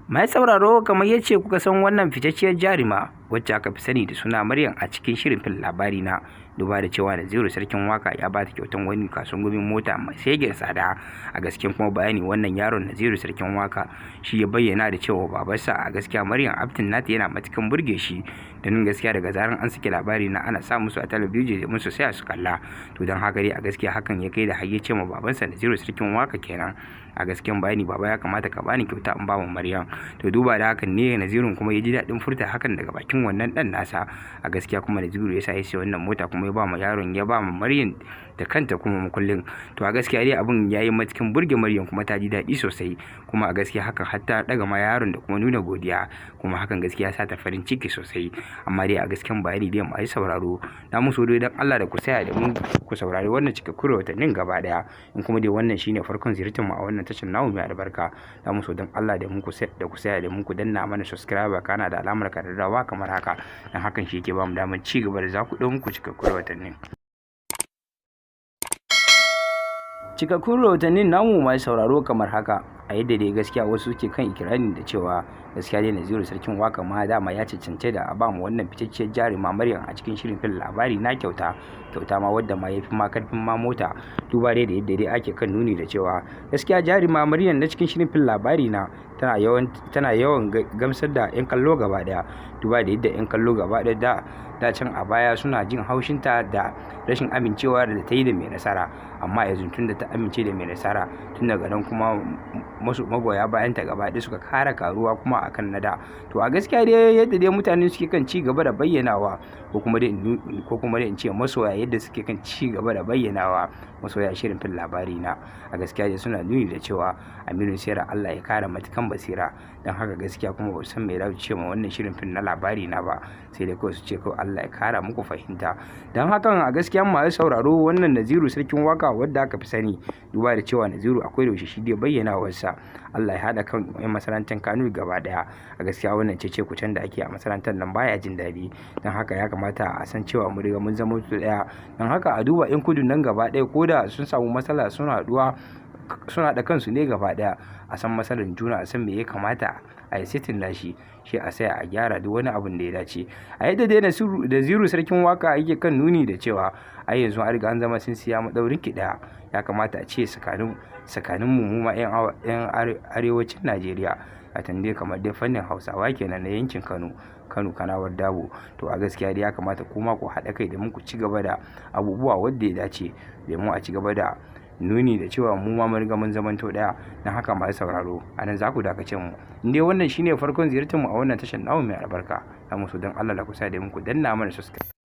Mai sauraro, kamar yace kuka san wannan fitacciyar jaruma wacce aka fi sani da suna Maryam a cikin shirin fim Labari Na, duba da cewa Naziru Sarkin Waka ya bata kyautan wani kasuwan gumin mota mai shegen tsada. A gaskiyan kuma bayani, wannan yaron Naziru Sarkin Waka shi ya bayyana da cewa babarsa a gaskiya Maryam acting nata yana matukan burge shi, don gaskiya daga zaran an saki Labari Na ana sa musu a talabijin musu sai su kalla. To don haka dai a gaskiya hakan ya kai da har ya ce ma babansa Naziru Sarkin Waka kenan, a gaskiyan bayani, "Baba, ya kamata ka bani kyauta in ba mu Maryam." To duba da hakan ne Nazirun kuma ya ji daɗin furta hakan daga bakin wannan ɗan nasa. A gaskiya kuma Naziru ya sa ya siya wannan mota kuma ya ba ma yaron, ya ba ma Maryam da kanta kuma makullin. To a gaskiya dai abun ya yi matukin burge Maryam kuma ta ji daɗi sosai. Kuma a gaskiya hakan har ta ɗaga ma yaron da kuma nuna godiya, kuma hakan gaskiya sa ta farin ciki sosai. Amma dai a gaskiyan bayani dai, masu sauraro, na musu dai dan Allah da ku saya da mu ku saurari wannan cikakkun rahotannin gaba ɗaya. In kuma dai wannan shine farkon ziyartar mu a wannan tashar namu mai albarka, za mu so don Allah da mu ku da ku saya da mu ku danna mana subscribe kana da alamar kararrawa kamar haka, dan hakan shi yake ba mu damar ci gaba da za ku ɗau muku cikakkun rahotannin. Cikakkun rahotannin namu, masu sauraro, kamar haka. A yadda dai gaskiya wasu suke kan ikirarin da cewa gaskiya dai Naziru Sarkin Waka ma dama ya cancance da a ba mu wannan fitacciyar jaruma Maryam a cikin shirin fim Labari Na kyauta, kyauta ma wadda ma ya fi ma karfin ma mota, duba dai da yadda dai ake kan nuni da cewa gaskiya jaruma Maryam na cikin shirin fim Labari Na tana yawan gamsar da 'yan kallo gaba daya, duba da yadda 'yan kallo gaba daya da da can a baya suna jin haushinta da rashin amincewa da ta yi da Mai Nasara. Amma yanzu tun da ta amince da Mai Nasara, tun daga nan kuma masu magoya bayan ta gaba ɗaya suka kara karuwa kuma akan na da. To a gaskiya dai yadda dai mutane suke kan ci gaba da bayyanawa, ko kuma dai in ce masoya, yadda suke kan ci gaba da bayyanawa, masoya shirin fim Labari Na, a gaskiya dai suna nuni da cewa Aminu Saira, Allah ya kara matukan basira. Don haka gaskiya kuma ba san me za su ce ma wannan shirin fim na Labari Na ba, sai dai kawai su ce kawai Allah ya kara muku fahimta. Don hakan a gaskiya, masu sauraro, wannan Naziru Sarkin Waka wadda aka fi sani, duba da cewa Naziru akwai da shi dai bayyana wasa, Allah ya haɗa kan 'yan masana'antar Kano gaba ɗaya. A gaskiya wannan cece kucen da ake a masana'antar nan baya jin daɗi. Don haka ya kamata a san cewa mu riga mun zama ɗaya. Don haka a duba 'yan kudu nan gaba ɗaya, ko da sun samu matsala suna haɗuwa, suna haɗa kansu ne gaba ɗaya, a san matsalar juna, a san me ya kamata a yi setting nashi shi, a saya a gyara duk wani abun da ya dace. A yadda dai Naziru Sarkin Waka yake kan nuni da cewa ai yanzu an riga an zama tsintsiya maɗaurin ki ɗaya, ya kamata a ce tsakanin mu ma 'yan arewacin Najeriya, a dai kamar dai fannin Hausawa kenan na yankin Kano, Kanawar Dabo. To a gaskiya dai ya kamata kuma ku haɗa kai domin ku ci gaba da abubuwa wadda ya dace, domin a ci gaba da nuni da cewa mu ma mun riga mun zamanto ɗaya. Don haka, masu sauraro, a nan za ku dakace mu. In dai wannan shine farkon ziyartar mu a wannan tashar namu mai albarka, za mu so don Allah da ku sa da muku danna mana subscribe.